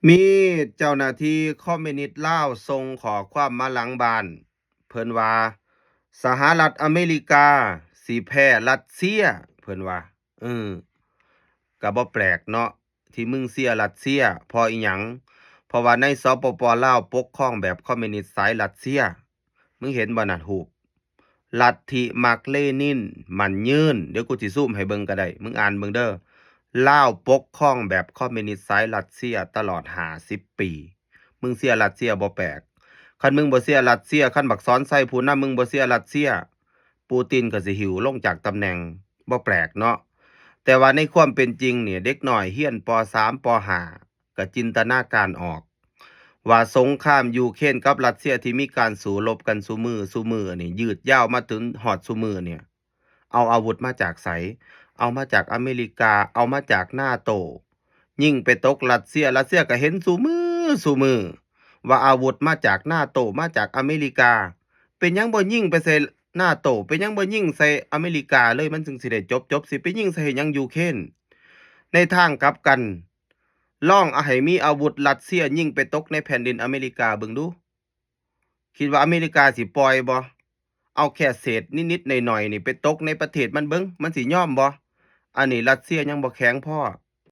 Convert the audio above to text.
ມີເຈົ້າໜ້າທີ່ຄອມມິວນິດລາວສົ່ງຂໍ້ຄວາມມາຫຼັງບ້ານ ເພິ່ນວ່າ ສະຫະລັດອາເມລິກາຊິແພ້ຣັດເຊຍ ເພິ່ນວ່າ. ເອີ ກະບໍ່ແປກເນາະ ທີ່ມຶງເຊຍຣັດເຊຍ ເພາະອີ່ຫຍັງ? ເພາະວ່າໃນ ສປປ ລາວ ປົກຄອງແບບຄອມມິວນິດສາຍຣັດເຊຍ. ມຶງເຫັນບໍ່ນັ້ນຮູບ? ລັດທິມາກເລນິນໝັ້ນຍືນ. ດຽວກູຊິຊູມໃຫ້ເບິ່ງກໍໄດ້ ມຶງອ່ານເບິ່ງເດີ. ລາວປົກຄອງແບບຄອມມິວນິດສາຍຣັດເຊຍຕະຫຼອດຫ້າສິບປີ. ມຶງເຊຍຣັດເຊຍບໍ່ແປກ. ຄັນມຶງບໍ່ເຊຍຣັດເຊຍ, ຄັນບັກສອນໄຊຜູ້ນຳມຶງບໍ່ເຊຍຣັດເຊຍ, ປູຕິນກໍຊິຫິ້ວລົງຈາກຕຳແໜ່ງ. ບໍ່ແປກເນາະ. ແຕ່ວ່າໃນຄວາມເປັນຈິງນີ້ ເດັກນ້ອຍຮຽນ ປໍສາມ ປໍຫ້າ ກໍຈິນຕະນາການອອກ ວ່າສົງຄາມຢູເຄຣນກັບຣັດເຊຍທີ່ມີການສູ້ລົບກັນຊຸມື້ ຊຸມື້ນີ້ ຍືດຍາວມາເຖິງຮອດຊຸມື້ນີ້ ເອົາອາວຸດມາຈາກໃສ? ເອົາມາຈາກອາເມລິກາ, ເອົາມາຈາກນາໂຕ. ຍິງໄປຕົກຣັດເຊຍ, ຣັດເຊຍກໍເຫັນຊຸມື້ ຊຸມື້ ວ່າອາວຸດມາຈາກນາໂຕ, ມາຈາກອາເມລິກາ. ເປັນຫຍັງບໍ່ຍິງໄປໃສ່ນາໂຕ? ເປັນຫຍັງບໍ່ຍິງໃສ່ອາເມລິກາເລີຍ? ມັນຈຶ່ງຊິໄດ້ຈົບໆ. ຊິໄປຍິງໃສ່ເຮັດຫຍັງຢູເຄຣນ? ໃນທາງກັບກັນ ລອງເອົາໃຫ້ມີອາວຸດຣັດເຊຍຍິງໄປຕົກໃນແຜ່ນດິນອາເມລິກາເບິ່ງດູ. ຄິດວ່າອາເມລິກາຊິປ່ອຍບໍ່? ເອົາແຄ່ເສດນິດໆໜ້ອຍໆນີ້ໄປຕົກໃນປະເທດມັນເບິ່ງ, ມັນຊິຍອມບໍ່? ອັນນີ້ຣັດເຊຍຍັງບໍ່ແຂງພໍ.